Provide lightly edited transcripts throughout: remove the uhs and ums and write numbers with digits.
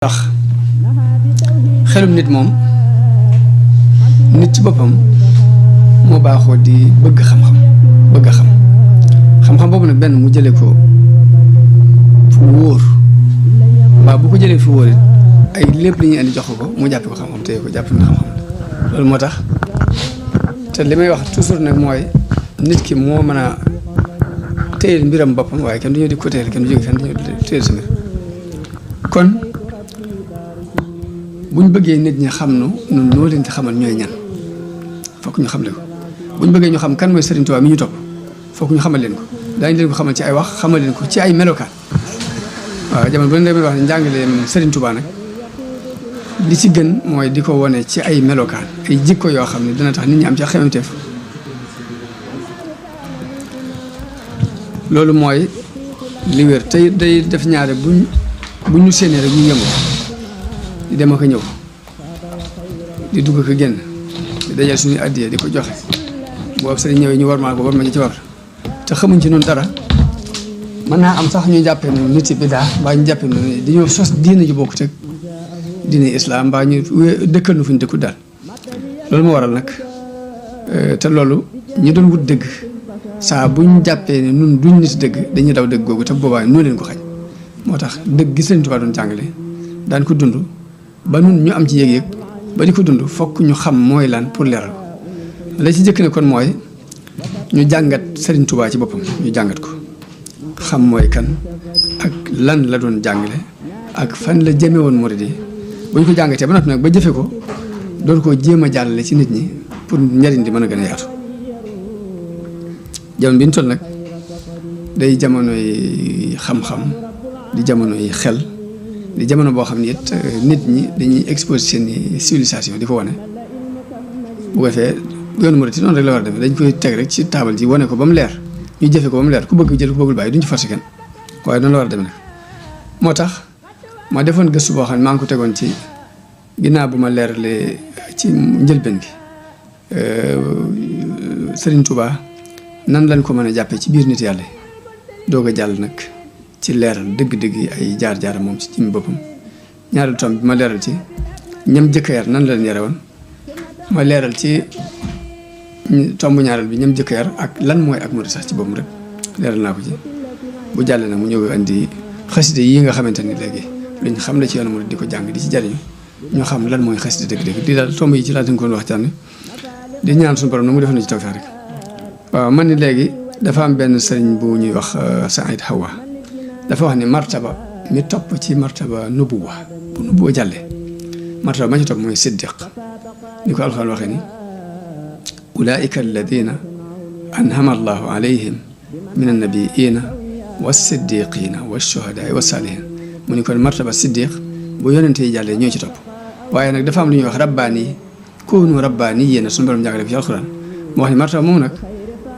ndax xelum nit moom nit ci boppam moo baaxoo di bëgg xam-xam bëgg a xam-xam boobu nag benn mu jëlee ko fu wóor mbaa bu ko jëlee fu wóor it ay lépp li ñuy indi jox ko mu jàppe ko xam-xam téye ko jàppe ko xam-xam loolu moo tax te li may wax toujours nag mooy nit ki moo mën a téyel mbiram boppam waaye kenn du ñëw di ko téyel kenn du jóge fenn du ñëw di téyel sa mbir kon buñ bëggee nit ñi xam nu nun noo leen di xamal ñooy ñan fokk ñu xamle ko buñ bëggee ñu xam kan mooy Serigne Touba mi ñu topp fokk ñu xamal leen ko daañu leen ko xamal ci ay wax xamal leen ko ci ay melokaan waaw jamono bu leen demee wax ne njàngaleem Serigne Touba nag li ci gën mooy di ko wone ci ay melokaan ay jikko yoo xam ne dina tax nit ñi am ci xemanteef loolu mooy li wér tey day def ñaare buñ ñu séenee rek ñu yëngu di dem ak a ñëw di dugg ko génn di dajal suñu addiya di ko joxe boobu sëriñ ñëwee ñu war maa ko war ma ci war te xamuñ ci noonu dara mën naa am sax ñu jàppee noonu nit yi bidaa mbaa ñu jàppee noonu dañoo sos diine ji bokk teg diine islam mbaa ñu dëkkal nu fu ñu dëkku daal loolu moo waral nag te loolu ñu doon wut dëgg saa buñ jàppee ne nun duñ nit dëgg dañuy daw dëgg googu te boobaa noo leen ko xañ moo tax dëgg gis leen Tuubaa doon jàngale daan ko dund ba nun ñu am ci yëg-yëg ba di ko dund fokk ñu xam mooy lan pour leeral ko la ci jëkk ne kon mooy ñu jàngat Serigne Touba ci boppam ñu jàngat ko xam mooy kan ak lan la doon jàngale ak fan la jëme woon murid yi bu ñu ko jàngatee ba noppi nag ba jëfe ko doon ko jéem a jàllale ci nit ñi pour njariñ di mën a gën a yaatu jamono bi ñu toll nag day jamonoy xam-xam di jamonoy xel di jamono boo xam ne it nit ñi dañuy exposé seen civilisation di ko wane bu ko defee yoonu murid noonu rek la war a demee dañ koy teg rek ci taabal ji wane ko ba mu leer ñu jëfe ko ba mu leer ku bëgg jël ku bëggul bàyyi duñ ci forcé kenn waaye noonu la war a demee nag moo tax ma defoon gëstu boo xam ne maa ngi ko tegoon ci ginnaaw bu ma leeralee ci njëlbeen gi Serigne Touba nan lañ ko mën a jàppee ci biir nit yàlla doog a jàll nag ci leeral dëgg-dëgg yi ay jaar-jaaram moom ci jëmmi boppam ñaareelu tomb bi ma leeral ci ñam jëkk yar nan la leen yare woon ma leeral ci tomb ñaareel bi ñam jëkk yar ak lan mooy ak murid sax ci boppam rek leeral naa ko ci bu jàllee nag mu ñëw andi xaside yi nga xamante ni léegi luñ xam la ci yoonu murid di ko jàng di ci jariñu ñu xam lan mooy xaside dëgg-dëgg di daal tomb yi ci laa tënkoon waxtaan di ñaan suñu borom na mu def na ci tawfeex rek waaw man ni léegi dafa am benn sëriñ bu ñuy wax Saïd Hawa dafa wax ni martaba mi topp ci martaba nubuwa bu nubuwa jàllee martaba ma ci topp mooy siddiq ni ko alxuraan waxee ni ulaika alladina anhama allahu alayhim min annabiina wassiddiqina washuhadaa wasaalihin mu ni kon martaba siddiq bu yonente yi jàllee ñoo ci topp waaye nag dafa am lu ñuy wax rabbaani yi koonu rabbaani yéena suñu borom jàngale ko ci alxuraan mu wax ni martaba moom nag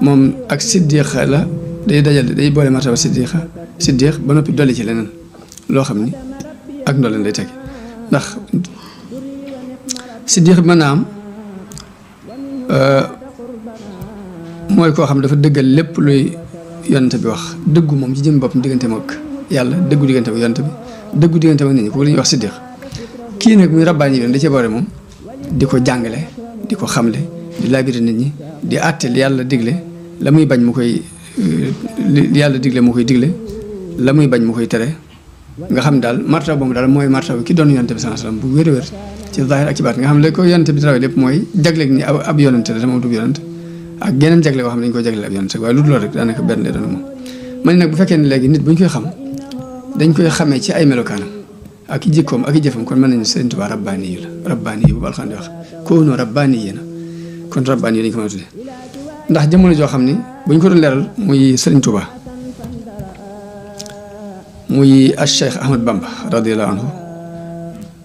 moom ak siddiq la day dajal day boole martaba siddiq ba noppi dolli ci leneen loo xam ni ak ndolleen day teg ndax siddiq bi mën naa am mooy koo xam dafa dëggal lépp luy yonent bi wax dëggu moom ci jëm boppam diggante ak yàlla dëggu diggante ak yonent bi dëggu diggante ak nit ñi kooku la ñuy wax siddiq kii nag muy rabbaani yi da cee boole moom di ko jàngale di ko xamle di laabire nit ñi di àtte li yàlla digle la muy bañ mu koy li yàlla digle mu koy digle la muy bañ mu koy tere nga xam daal martaba boobu daal mooy martaba ki doon yonent bi sallallahu alayhi wasallam bu wér-wér ci zahir ak ci baat nga xam ne ko yonent bi rawee lépp mooy jagleeg ni ab yonent la dama du yonent ak geneen jagle boo xam ne dañu koy jagleel ab yonent waaye lu dul loolu rek daanaka benn lay doon moom man nag bu fekkee ne léegi nit bu ñu koy xam dañ koy xamee ci ay melokaanam ak i jikkoom ak i jëfam kon mën nañu Serigne Touba rabbaani yu la rabbaani yu bu alxaan di wax koonu rabbaani yi na kon rabbaani yi dañu ko mën a tuddee ndax jamono joo xam ni bu ñu ko doon leeral muy Serigne Touba muy Cheikh Ahmad Bamba radiyallahu anhu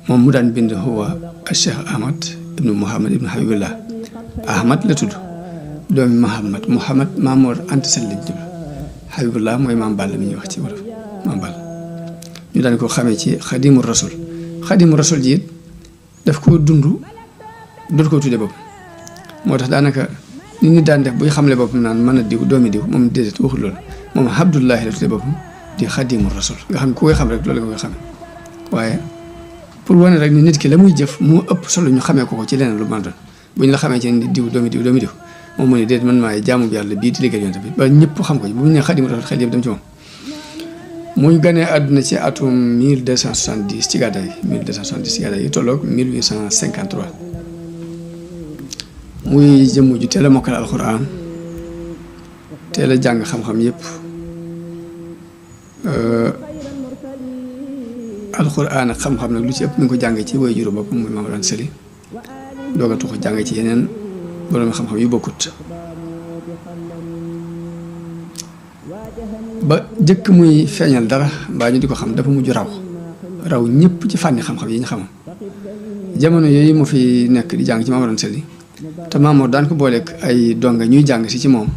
moom mu daan bind huwa Cheikh Ahmad ibnu Muhammad ibnu Habibullah Ahmad la tudd doomi Muhammad Maamoor Anta Sali lañ tudd Habibullah mooy maam Balla mi ñuy wax ci wolof maam Balla ñu daan ko xamee ci xadimu rasul ji it daf koo dund dootu ko tuddee bopp moo tax daanaka nit ñi daan def buy xamle boppam naan mën a diw doomi diw moom déedéet waxul loolu moom Abdullahi la tuddee boppam di xadimu rasul nga xam ne ku koy xam rek loolu nga koy xamee waaye pour wane rek ni nit ki la muy jëf moo ëpp solo ñu xamee ko ci leneen lu mën doon bu ñu la xamee ci diw doomi diw moom mu ne déet man maay jaamu yàlla bii di liggéey yonent bi ba ñëpp xam ko ci bu ñu nee Xaadimu Rasuul xel yëpp dem ci moom. mu ganee àdduna ci atum 1270 ci gàddaay gi 1270 ci gàddaay gi tolloog 1853 muy jëmm ju teel a mokkal alxuraan teel a jàng xam-xam yëpp alxuraan ak xam-xam nag lu ci ëpp mi ngi ko jàngee ci way juru boppam muy Maam Mor Anta Sali doog a tuxu jàng ci yeneen borom xam-xam yu bokkut ba jëkk muy feeñal dara mbaa ñu di ko xam dafa mujj raw ñëpp ci fànni xam-xam yi ñu xamam jamono yooyu mu fi nekk di jàng ci Maam Mor Anta Sali te Maam Mor daan ko booleeg ay donga ñuy jàng si ci moom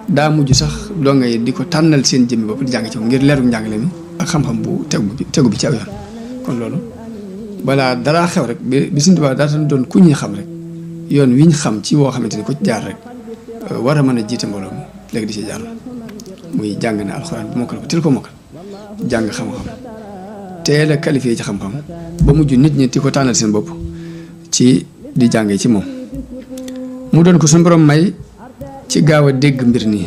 daa mujj sax donga yi di ko tànnal seen jëmmi bopp di jàng ci moom ngir leeru njàngale mi ak xam-xam bu tegu bi ci aw yoon kon loolu balaa daraa xew rek bi Sëñ Tuubaa daa doon ku ñuy xam rek yoon wi ñu xam ci woo xamante ni ku ci jaar rek war a mën a jiite mbooloo mi léegi di ci jaar muy jàng na alxuraan bu mokkal ko til ko mokkal jàng xam-xam teel a qualifié ci xam-xam ba mujj nit ñi di ko tànnal seen bopp ci di jàngee ci moom mu doon ko suñu borom may ci gaaw a dégg mbir nii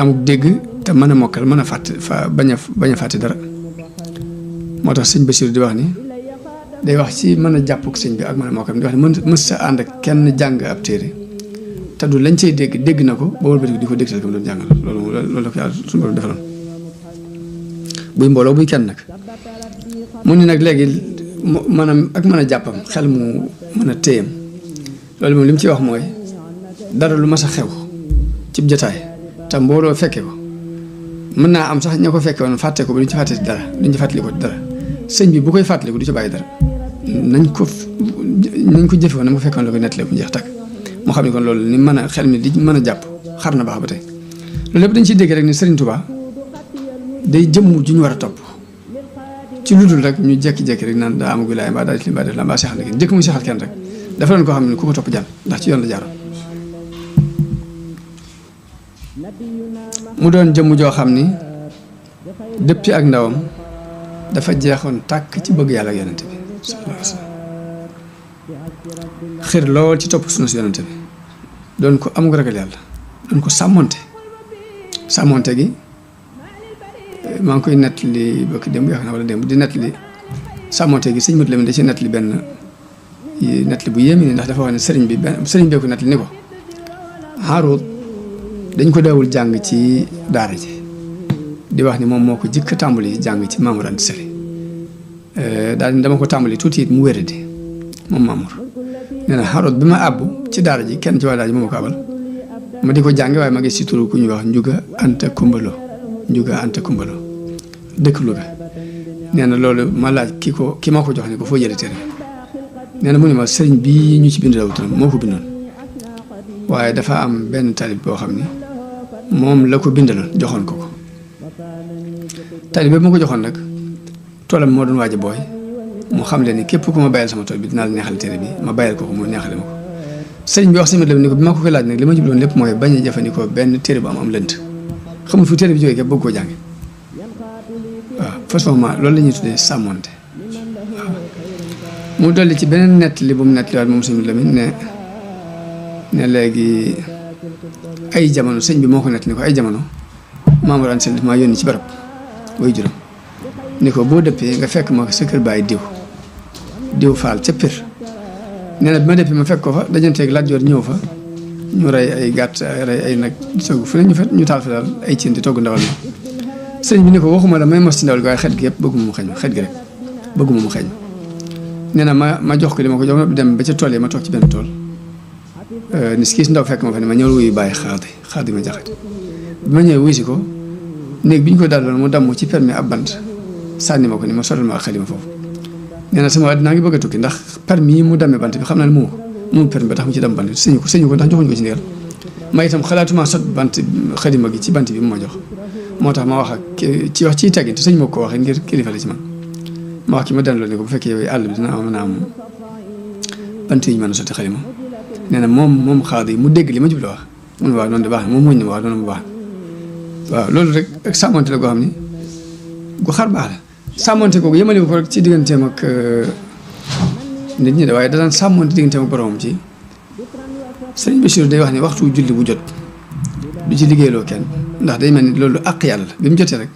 amuk dégg te mën a mokkal mën a fàtte bañ a fàtte dara moo tax sëñ Basiru di wax ni day wax ci mën a jàppuk sëñ bi ak mën a mokkal di wax ni mës sa ànd ak kenn jàng ab téere te du lañ cay dégg na ko ba wëlbati di ko dégtal ko mu doon jàngal loolu la ko yàlla suñu borom defaloon buy mbooloo buy kenn nag mu ni nag léegi maanaam ak mën a jàppam xel mu mën a téyam loolu moom li mu ci wax mooy dara lu mas a xew cib jotaay te mbooloo fekke ko mën naa am sax ña ko fekke woon fàtte ko ba duñ ci fàtte dara duñ ci fàttali ko dara sëñ bi bu koy fàttali ko du ci bàyyi dara nañ ko jëfe woon na mu fekkoon la ko nettali bu jeex takk mu xam ne kon loolu ni mën a xel mi di mën a jàpp xar na baax ba tey loolu lépp dañ ciy dégg rek ni Serigne Touba day jëmm ju ñu war a topp ci lu dul rek ñu jékki-jékki rek naan daa am wilaaya mbaa daa def li mbaa def la mbaa seexal na kenn jëkk muy seexal kenn rek dafa doon koo xam ne ku ko topp jàll ndax ci yoon la jaaroon mu doon jëmm joo xam ni depuis ak ndawam dafa jeexoon tàkk ci bëgg yàlla ak yonente bi sallallahu alayhi wa sallam xir lool ci topp sunu si yonente bi doon ko amug ragal yàlla doon ko sàmmonte gi maa ngi koy nettali bokk démb yaakaar naa wala démb di nettali sàmmonte gi sëñ Mat Lamin da ci nettali benn nettali bu yéeme ni ndax dafa wax ne sëriñ bee ko nettali ni ko Haarut dañ ko daawul jàng ci daara ji di wax ni moom moo ko jëkk tàmbali jàng ci Maam Mor Anta Sali daal ni dama ko tàmbali tuuti it mu wéradi moom Maam Mor nee na Haarut bi ma àbbu ci daara ji kenn ci waa daara ji moo ma ko abal ma di ko jàng waaye ma gis ci turu ku ñuy wax Njuga Anta Kumbalo dëkk Louga nee na loolu ma laaj ki ma ko jox ni ko foo jëlee téere nee na mu ne ma sëriñ bii ñu ci bind raw turam moo ko bindoon waaye dafa am benn talib boo xam ni moom la ko bindaloon joxoon ko talib bi ma ko joxoon nag toolam moo doon waaj a booy mu xam leen ni képp ku ma bàyyil sama tool bi dinaa la neexal téere bi ma bàyyil ko mu neexale ma ko sëriñ bi wax sëriñ bi ni ko bi ma ko koy laaj nag li ma jubloon lépp mooy bañ a jëfandikoo benn téere bu am lënt xamul fu téere bi jógee képp bëgg koo jànge waaw façon loolu la ñuy tuddee sàmmonte waaw mu dolli ci beneen nettali bu mu nettaliwaat moom sëñ bi Lamin ne léegi ay jamono sëñ bi moo ko nettali ni ko ay jamono Maam Mor Anta Sali maa yónni ci barab way juróom ni ko boo dëppee nga fekk ma sa kër baay diw faal ca Pire nee na bi ma dëppee ma fekk ko fa dajanteeg Lat Joor ñëw fa ñu rey ay gàtt rey ay nag togg fu ne ñu taal fa daal ay cin di togg ndawal ma sëñ bi ni ko waxuma la may mos ci ndawal gi waaye xet gi yëpp bëgguma mu xeeñ xet gi rek bëgguma mu xeeñ nee na ma jox ko li ma ko jox dem ba ca tool yi ma toog ci benn tool ni si kii si ndaw fekk ma fa ne ma ñëwal wuyu bàyyi xaadi ma jaxate bi ma ñëwee wuyu si ko néeg bi ñu ko daloon mu damm ci permis ab bant sànni ma ko ni ma sotal ma ak xalima foofu nee na sama àddina ngi bëgg a tukki ndax permis yi mu dammee bant bi xam naa ne mu permis ba tax mu ci dem bant sëñu ko ndax joxuñu ko ci ndigal ma itam xalaatuma sot bant xalima gi ci bant bi mu ma jox moo tax ma wax ak ci wax ciy teggin te sëñ ma ko waxee ngir kilifa la ci man ma wax ki ma delloo ni ko bu fekkee yow àll bi dina mën a am bant yi ñu mën a sotti xalima nee na moom xaadi mu dégg li ma jublu wax mun waaw noonu de baax na moom muñ na waaw noonu mu baax waaw loolu rek ak sàmmante la goo xam ni gu xar baax la sàmmonte kooku yemale ko rek ci digganteem ak nit ñi de waaye daan sàmmonte digganteem ak boromam ci sëriñ Bachir day wax ne waxtu julli bu jot du ci liggéeyloo kenn ndax day mel ni loolu àq yàlla la bi mu jotee rek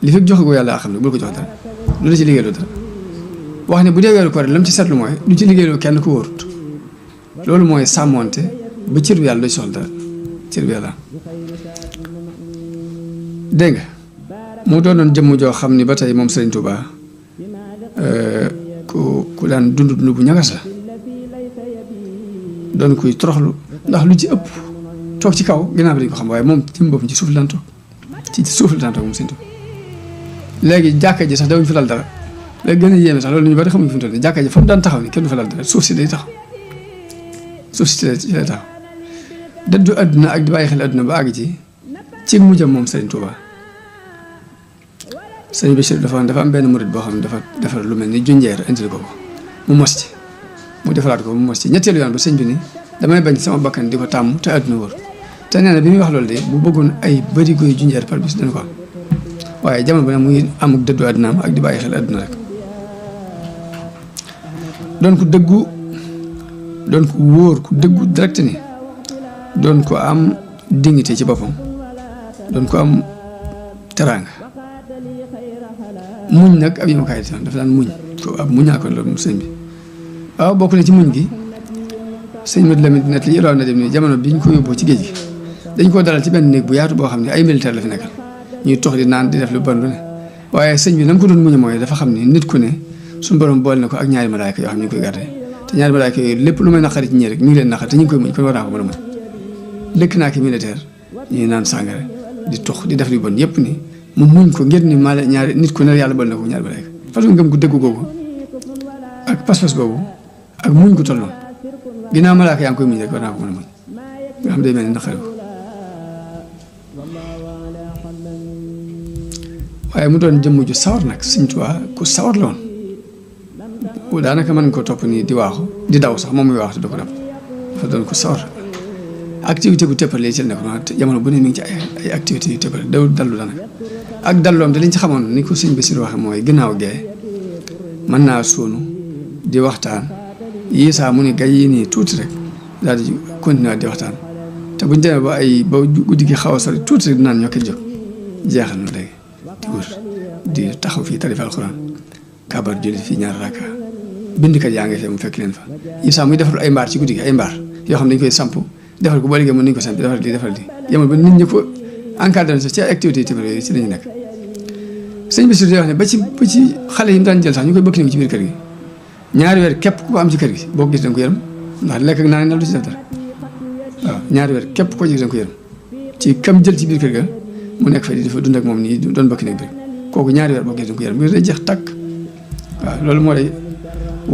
li fekk joxe ko yàlla a xam ne bul ko jox dara du la ci liggéeyloo dara wax ne bu dee weeru koor lam ci seetlu mooy du ci liggéeyloo kenn ku wóorut loolu mooy sàmmonte ba cër bi yàlla du ci soxla dara cër bi yàlla dégg nga mu doonoon jëmm joo xam ni ba tey moom Sëriñ Tuubaa ku daan dund bu ñagas la doon kuy toroxlu ndax lu ci ëpp toog ci kaw ginnaaw bi dañ ko xam waaye moom ci boppam ci suuf la daan toog ci suuf la daan toog moom Sëriñ Tuubaa léegi jàkka ji sax dawuñu fi lal dara léegi gën a yéeme sax loolu ñu bari xamuñu fi mu toll nii jàkka ji fa mu daan taxaw ni kenn du fa lal dara suuf si day taxaw suuf si ci lay taxaw dëddu àdduna ak di bàyyi xel àdduna ba àgg ci mujjam moom Sëriñ Tuubaa sëñ Bachir dafa am benn murit boo xam ne dafa defar lu mel ni junjeer indil ko mu mos ci mu defaraat ko mu mos ci ñetteelu yoon ba sëñ bi ni damay bañ sama bakkan di ko tàmm te àdduna wóor te nee na bi muy wax loolu de bu bëggoon ay bërigo yu junjeer par bis dana ko am waaye jamono bi nag muy amuk dëddu àddunaam ak di bàyyi xel àdduna rek doon ko dëggu doon ko wóor ku dëggu direct ni doon ko am dignité ci boppam doon ko am teraanga muñ nag ab yëmukaay dafa daan muñ ko ab muñaa ko loolu sëñ bi waaw bokk na ci muñ gi sëñ Madi Lamin net li yoroon na dem ni jamono bi ñu ko yóbboo ci géej gi dañ koo dalal ci benn néeg bu yaatu boo xam ne ay militaire la fi nekkal ñuy tox di naan di def lu bon lu ne waaye sëñ bi na mu ko doon muñe mooy dafa xam ne nit ku ne suñu borom boole na ko ak ñaari malaayka yoo xam ne ñu ngi koy gardé te ñaari malaayka yooyu lépp lu may naqari ci ñii rek mi ngi leen naqari te ñu ngi koy muñ kon war naa ko mën a muñ dëkk naa ki militaire ñuy naan sàngara di tox di def lu bon yëpp ni mu muñ ko ngir ni maale ñaari nit ku ne yàlla boole na ko ñaari malaayka façon ngëm gu dëggu googu ak pas-pas boobu ak muñ gu toll noonu ginnaaw malaaka yaa ngi koy muñ rek war naa ko mën a muñ nga xam day mel ni naqari ko waaye mu doon jëmm ju sawar nag Sëñ Tuubaa ku sawar la woon daanaka mën nga ko topp nii di waaxu di daw sax moom muy waaxu du ko dab dafa doon ku sawar activité bu tëppalee ci la nekk jamono bu ne mi ngi ci ay activités yu tëppale dawul dallu daanaka ak dalloom te liñ ci xamoon ni ko sëñ Bassirou waxee mooy ginnaaw gee mën naa suunu di waxtaan yii saa mu ni gay yi nii tuuti rek daal di continuer di waxtaan te buñ demee ba guddi gi xaw a sori tuuti rek dinaan ñokki jóg jeexal na léegi di wër di taxaw fii tarifa alxuraan kabar julli fii ñaar rakka bindkat yaa ngi fee mu fekk leen fa yii saa muy defar ay mbaar ci guddi gi ay mbaar yoo xam ne dañ koy samp defal ko boo liggéey mën nañu ko samp defal di yemal ba nit ñi ko encadré sax ci ay activités yi ci lañu nekk sëñ Bassirou di wax ne ba ci xale yi mu daan jël sax ñu koy bëkk ni ci biir kër gi ñaari weer képp ku ko am ci kër gi boo ko gis da nga ko yërëm ndax lekk ak naan du ci def dara waaw ñaari weer képp koo gis da nga ko yërëm ci kam jël ci biir kër ga mu nekk fa di dafa dund ak moom nii doon bëkk nekk bi kooku ñaari weer boo ko gis da nga ko yërëm ngir day jeex tàkk waaw loolu moo lay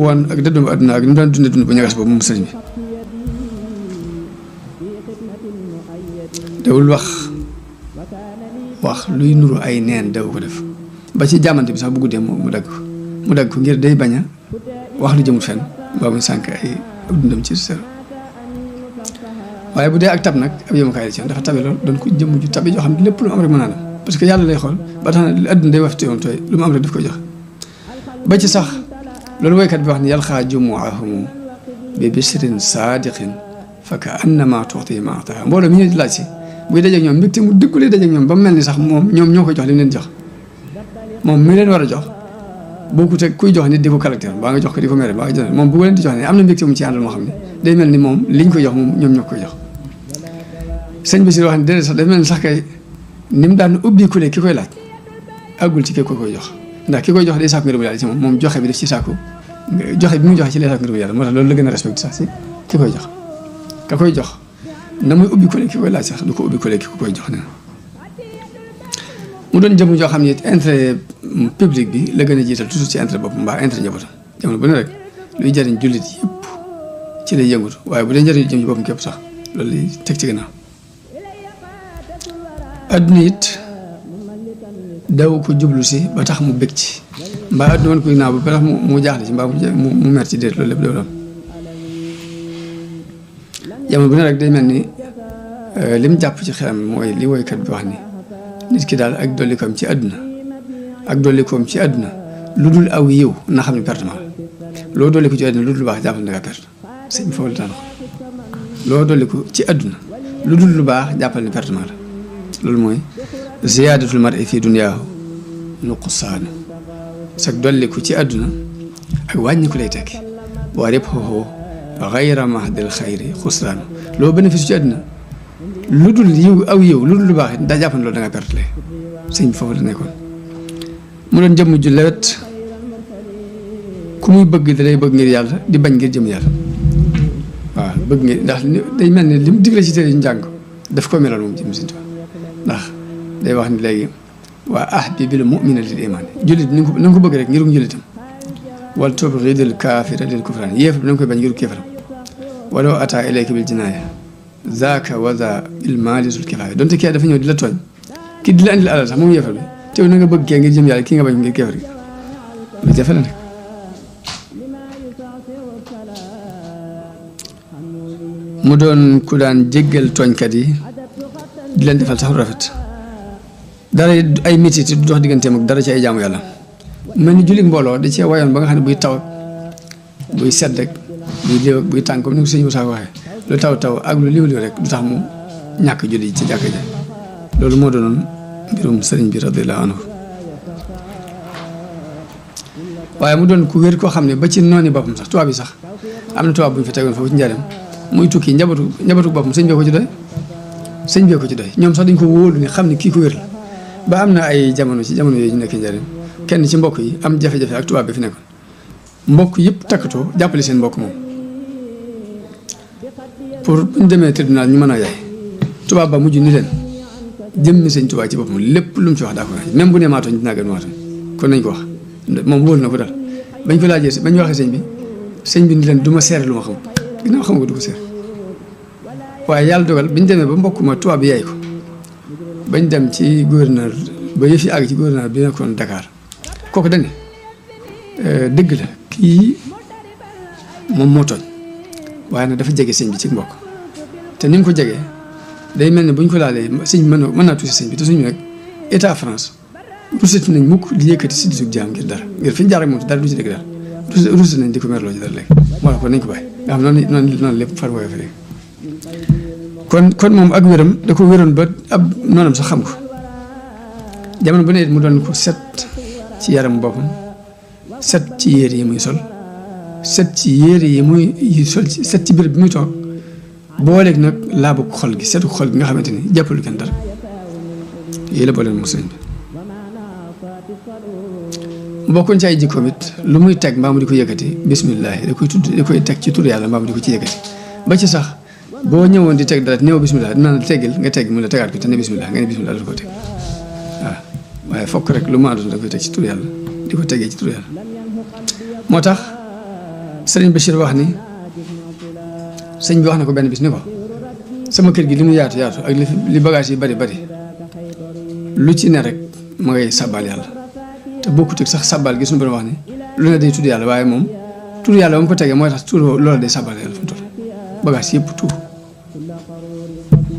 woon ak dëddum àdduna ak ni mu daan dund bu ñagas boobu moom sëriñ bi dawul wax luy nuru ay neen daw ko def ba ci jàmmante bi sax bu guddee mu dagg ko ngir day bañ a wax lu jëmul fenn ba muy sànq ay dundam ci ser waaye bu dee ak tab nag ab yëmukaay la ci dafa tabe lool doon ko jëmm ju tabe joo xam ne lépp lu mu am rek mën naa dem parce que yàlla lay xool ba tax na adduna day wax teewoon tooy lu mu am rek daf koy jox ba ci sax loolu woykat bi wax ni yalxaa jumuahumu bi bishrin saadiqin fa ka annama tuxti ma ataha mbooloo mi ñu laaj si buy dajeeg ñoom mbégte mu dëggu lay dajeeg ñoom ba mu mel ni sax ñoom ñoo koy jox li mu leen jox moom mi leen war a jox bokkut ak kuy jox nit di ko caractère baa nga jox ko di ko mere baa nga jox moom bu leen di jox ne am na mbégte mu ci àndal moo xam ne day mel ni moom liñ koy jox moom ñoom ñoo koy jox sëñ Bassirou wax ne déedéet sax day mel ni sax kay ni mu daan ubbi kule ki koy laaj àggul ci ki ko koy jox ndax ki koy jox day sàkku ngërëmu yàlla ci moom joxe bi def ci sàkku joxe bi mu joxe ci lay sàkku ngërëmu yàlla moo tax loolu la gën a respecté sax si ki koy jox ka koy jox na muy ubbi kule ki koy laaj sax du ko ubbi kule ki ko koy jox ne mu doon jëm joo xam ne intérêt public bi la gën a jiital toujours ci intérêt bopp mbaa intérêt njabootam jamono bu ne rek luy jëriñ jullit yëpp ci lay yëngutu waaye bu dee njëriñ jëm ci boppam képp sax loolu lay teg ci gannaaw adduna it daw ko jublu si ba tax mu bég ci mbaa adduna woon koy naaw ba tax mu jaaxle ci mbaa mu mer ci déet loolu lépp day doon jamono bu ne rek day mel ni lim jàpp ci xelam mooy li woykat bi wax ni nit ki daal ak dolli kam ci àdduna ak dollikoom ci àdduna lu dul aw yiw na xam ne perte ma loo dolliku ci àdduna lu dul baax jàppal ne nga perte sëñ bi foofu la tànn ko loo dolliku ci àdduna lu dul lu baax jàppal ne perte ma la loolu mooy ziyaadatul mar'i fi dunyaahu nuqsaan sag dolliku ci àdduna ak wàññi ku lay tekki wa ribhuhu ghayra mahdil xayri xusraan loo bénéfice ci àdduna lu dul yiw aw yiw lu dul lu baax daa jàpp ne loolu da nga perte lee sëñ bi foofu la nekkoon mu doon jëmm ju lewet ku muy bëgg da lay bëgg ngir yàlla di bañ ngir jëm yàlla waaw bëgg ngir ndax day mel ni li mu digle ci téere yi njàng daf ko melal moom jëm sëñ Tuubaa ndax day wax ni léegi waa ahbibil mu'mina lil iman jullit na nga ko bëgg rek ngirum jullitam wal tubghidil kaafira lil kufraan yéefar bi na nga koy bañ ngir kéefaram walaw ataa ilayka bil jinaaya zaaka wa za bil maali zul kifaaya donte kii dafa ñëw di la tooñ kii di la andil alal sax moom yéefar bi teew na nga bëgg kee ngir jëm yàlla kii nga bañ ngir kéefar gi lu jafe la nag mu doon ku daan jéggal tooñkat yi di leen defal sax lu rafet dara ay métit du dox digganteem ak dara ci ay jaamu yàlla mel ni jullit mbooloo da cee wayoon ba nga xam ne buy taw buy sedd rek buy léew buy tàng comme ni ko sëñ Moussa waxee lu taw ak lu liw rek du tax mu ñàkk julli ci jàkka ja loolu moo doonoon mbirum sëriñ bi radiyallahu anhu waaye mu doon ku wér koo xam ne ba ci nooni boppam sax tubaab yi sax am na tubaab bu ñu fa tegoon foofu ci njaareem muy tukki njabootu boppam sëñ bee ko ci doy sëñ bee ko ci doy ñoom sax dañ ko wóolu ni xam ne kii ko wér la ba am na ay jamono yooyu ñu nekk njaareem kenn ci mbokk yi am jafe-jafe ak tubaab bi fi nekkoon mbokk yëpp takkatoo jàppale seen mbokk moom pour bu ñu demee tribunal ñu mën a yaay tubaab ba mujj ni leen jëmmi sëñ tubaab ci boppam lépp lu mu ci wax daa ko même bu nee maa tooñ dinaa gën maa tooñ kon nañ ko wax moom wóolu na ko dal bañ ko laajee bañ waxee sëñ bi ni leen du ma seere lu ma xam ginnaaw xam nga du ko seere waaye yàlla dogal biñ demee ba mbokk ma tubaab bi yaay ko bañ dem ci gouverneur ba yëf yi àgg ci gouverneur bi nekkoon Dakar kooku dañ ne dëgg la kii moom moo tooñ waaye nag dafa jege sëñ bi ci mbokk te ni mu ko jegee day mel ne bu ñu ko laalee sëñ bi mën naa tuuti sëñ bi te suñu nag état France rusati nañ mukk di yëkkati si disug jaam ngir dara ngir fi ñu jaar ak moom dara du ci dëgg dara rusati nañ di ko merloo ci dara léegi moo tax kon nañ ko bàyyi nga xam noonu lépp far woyof léegi kon moom ak wéram da ko wéroon ba ab noonam sax xam ko jamono bu ne mu doon ko set ci yaram boppam set ci yére yi muy sol set ci yére yi muy sol set ci béréb bi muy toog booleeg nag laabu xol gi setu xol gi nga xamante ni jàppalu kenn dara yii la booleen mu sëñ bi bokkoon ci ay jikkoom it lu muy teg mbaa mu di ko yëkkati bisimilah da koy teg ci tur yàlla mbaa mu di ko ci yëkkati ba ci sax boo ñëwoon di teg dara néew bisimilah dinaa la teggil nga tegg mu la tegaat ko te ne bisimilah nga ne bisimilah du ko teg waaw waaye fokk rek lu mu àndoon da koy teg ci tur yàlla di ko tegee ci tur yàlla moo tax sëriñ Bachir wax ni sëñ bi wax na ko benn bis ni ko sama kër gi li mu yaatu ak li bagage yi bari lu ci ne rek ma ngay sàbbaal yàlla te bokkut ak sax sàbbaal gi suñu borom wax ni lu ne day tudd yàlla waaye moom tur yàlla ba mu ko tegee mooy tax tur loola day sàbbaal yàlla fu mu toll bagage yëpp tuur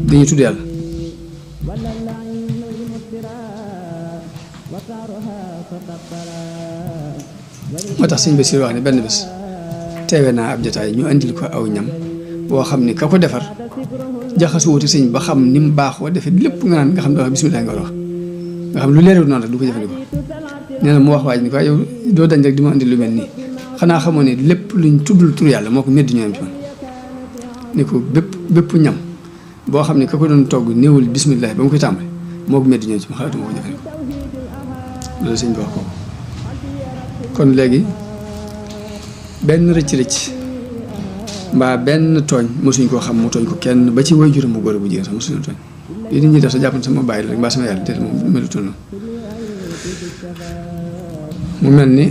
dañuy tudd yàlla moo tax sëñ Basiir wax ne benn bés teewe naa ab jotaay ñu andil ko aw ñam boo xam ni ka ko defar jaxasu wuti sëñ ba xam ni mu baaxoo defee lépp nga naan nga xam ne wax bisimilah nga war a wax nga xam lu leerul noonu rek du ko jëfandikoo nee na mu wax waaj ni ko yow doo dañ rek di ma andil lu mel nii xanaa xamoo ne lépp luñ tuddul tur yàlla moo ko métti ñoom ci man ni ko bépp ñam boo xam ne ka ko doon togg néewul bisimilah ba mu koy tàmbali moo ko métti ñoom ci ma xalaatuma ko jëfandikoo loolu sëñ bi wax ko kon léegi benn rëcc mbaa benn tooñ mosuñ koo xam mu tooñ ko kenn ba ci way juróom bu góor bu jigéen sax mosuñu tooñ lii nit ñi def sa jàpp sama bàyyi la rek mbaa sama yàlla déet moom melutoon noonu mu mel ni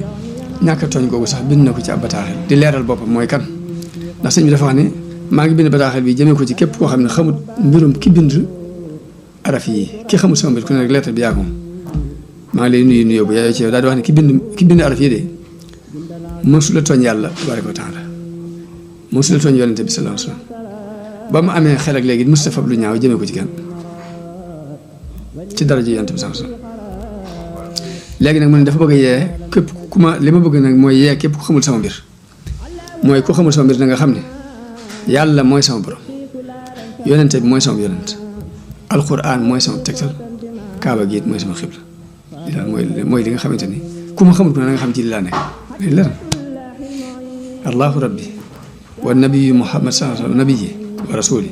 ñàkk tooñ googu sax bind na ko ci ab bataaxel di leeral boppam mooy kan ndax sëñ bi dafa wax ne maa ngi bind bataaxel bi jëmee ko ci képp koo xam ne xamut mbirum ki bind araf yi ki xamut sama mbir ku ne rek lettre bi yaa ko maa ngi lay nuyu bu yaayoo ci yow daal di wax ne ki bind araf yi de mësula tooñ yàlla tabaaraka wa taala mësula tooñ yonente bi sallallahu alayhi wa sallam ba mu amee xel ak léegi mësula fab lu ñaaw jëmee ko ci kenn ci daraja yonente bi sallallahu alayhi wa sallam léegi nag mu ne dafa bëgg a yee képp ku ma li ma bëgg nag mooy yee képp ku xamul sama mbir mooy ku xamul sama mbir na nga xam ne yàlla mooy sama borom yonente bi mooy sama yonent alquran mooy sama tegtal kaaba gi it mooy sama xibla li daal mooy li nga xamante ni ku ma xamul ko na nga xam ci li laa nekk léegi lan allahu rabbi wa nabiyu muhammad sallallahu alayhi wa sallam nabiyyi wa rasuli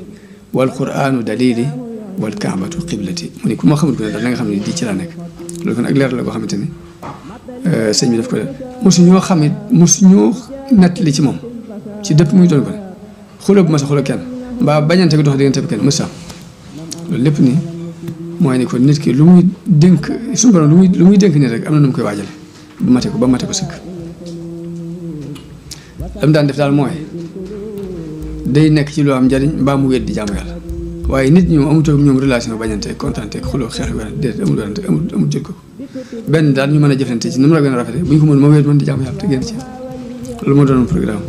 wal quranu dalili wal kaabatu qiblati mu ni ku ma xamul ko ne daal na nga xam ne di ci laa nekk loolu kon ak leer la boo xamante ni sëñ bi daf ko def mosuñoo xamit mosuñoo nettali ci moom ci dëpp muy doon ko ne xuloo bu ma sa xuloo kenn mbaa bañante gi dox diggante bi kenn mësa loolu lépp ni mooy ni ko nit ki lu muy dénk suñu borom lu muy dénk nii rek am na nu mu koy waajale ba mate ko sëkk lam daan def daal mooy day nekk ci lu am njariñ mbaa mu wéet di jaamu yàlla waaye nit ñoom amutoo ñoom relation bañante kontaante xuloo xeex déedéet amul jël ko benn daal ñu mën a jëflante ci nu mu la gën a rafete bu ñu ko mën ma wéet mën di jaamu yàlla te génn ci loolu moo doonoon programme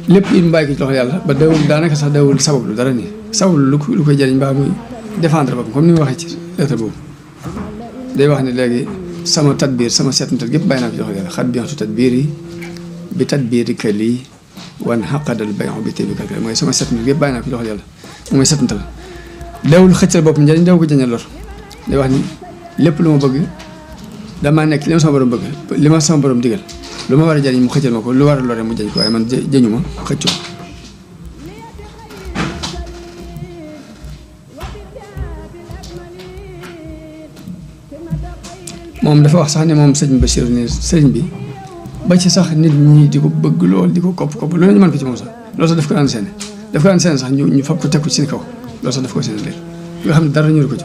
lépp it mu bàyyi ko ci loxo yàlla ba dawul daanaka sax dawul sabablu dara nii sabablu lu koy jëriñ mbaa muy défendre boppam comme ni mu waxee ci lettre boobu day wax ne léegi sama tadbiir sama seetantal gépp bàyyi naa ko ci loxo yàlla xat bientu tadbiir yi bi tadbiiri ka lii wan xaqadal bayon bi tébi kalkal mooy sama seetantal gépp bàyyi naa ko ci loxo yàlla mu may seetantal dawul xëccal boppam njëriñ daw ko jëñal lor day wax ni lépp lu ma bëgg damaa nekk li ma sama borom bëgg li ma sama borom digal lu ma war a jëriñ mu xëccal ma ko lu war a lore mu jëñ ko waaye man jëñu ma xëccu moom dafa wax sax ne moom sëñ Bachir ni sëriñ bi ba ci sax nit ñi di ko bëgg lool di ko kopp loolu ñu mën ko ci moom sax loolu sax daf ko daan seene sax ñu fab ko teg ko ci seen kaw loolu sax daf ko seene léegi nga xam ne dara ñëru ko ci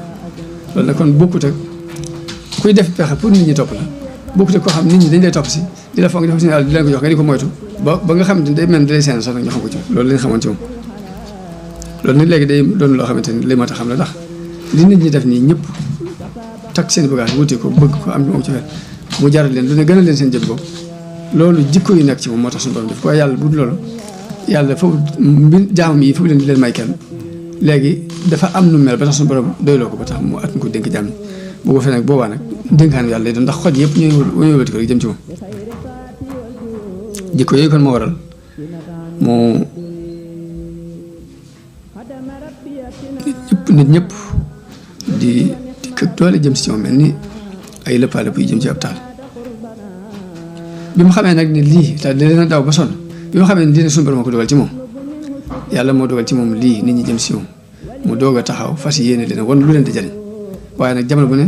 loolu nag kon bokkut ak kuy def pexe pour nit ñi topp la bokkut ak koo xam nit ñi dañ lay topp si di la foog di leen ko jox nga di ko moytu ba nga xam ne day mel ni day seen sax nag ñu xam ko ci loolu lañ xamoon ci moom loolu nag léegi day doon loo xamante ni li mat a xam la ndax li nit ñi def nii ñëpp takk seen bagage wuti ko bëgg ko am ci fet mu jaral leen lu ne gënal leen seen jëm bopp loolu jikko yu nekk ci moom moo tax suñu borom def ko yàlla bu dul loolu yàlla foofu jaamam yi foofu leen di leen may kenn léegi dafa am nu mel ba tax suñu borom doyloo ko ba tax mu at ñu ko dénk jaam yi bu ko fee nag boobaa nag dénkaan yàlla lay doon ndax xol yëpp ñooy wëlbati ko rek jëm ci moom jikko yooyu kon moo waral moo nit ñëpp di këpp doole jëm si moom mel ni ay lëppaalëpp yu jëm ci ab taal bi mu xamee nag ni lii te da leen a daw ba sonn bi mu xamee ni lii ne suñu borom moo ko dogal ci moom yàlla moo dogal ci moom lii nit ñi jëm si moom mu doog a taxaw fas yéene leen won lu leen di jariñ waaye nag jamono bu ne